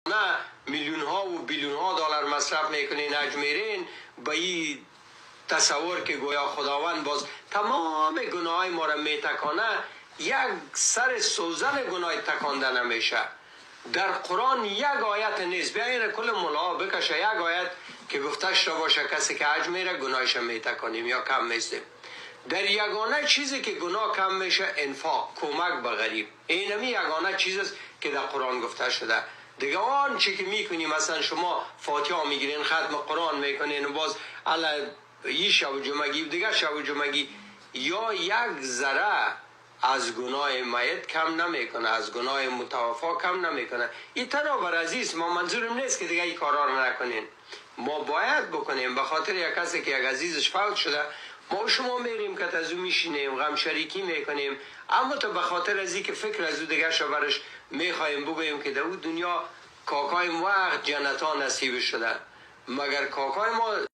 نه، میلیون ها و بیلیون ها دلار مصرف میکنین، حج میرین، به این تصور که گویا خداوند باز تمام گناه های ما را میتکانه. یک سر سوزن گناه تکانده نمیشه. در قرآن یک آیت نیست، بیاین کل ملا بکشه، یک آیت که گفتش را باشه کسی که حج میره گناهش میتکانیم یا کم میستیم. در یگانه چیزی که گناه کم میشه، انفاق، کمک به غریب. اینمی یگانه چیز است که در قرآن گفته شده. دیگه آن چی که میکنی، مثلا شما فاتحه میگیرین، ختم قرآن میکنین و باز یه شب جمعگی و دیگه شب جمعگی، یا یک ذره از گناه میت کم نمیکنه، از گناه متوفا کم نمیکنه. این تنها بر عزیز ما منظورم نیست که دیگه این کارا رو نکنین. ما باید بکنیم. به خاطر یک کسی که یک عزیزش فوت شده، ما شما میریم که از او میشینیم، غم شریکی میکنیم، اما تو به خاطر از که فکر از او دیگه برش میخوایم بگوییم که در او دنیا کاکایم وقت جنت ها نصیب شده، مگر کاکای ما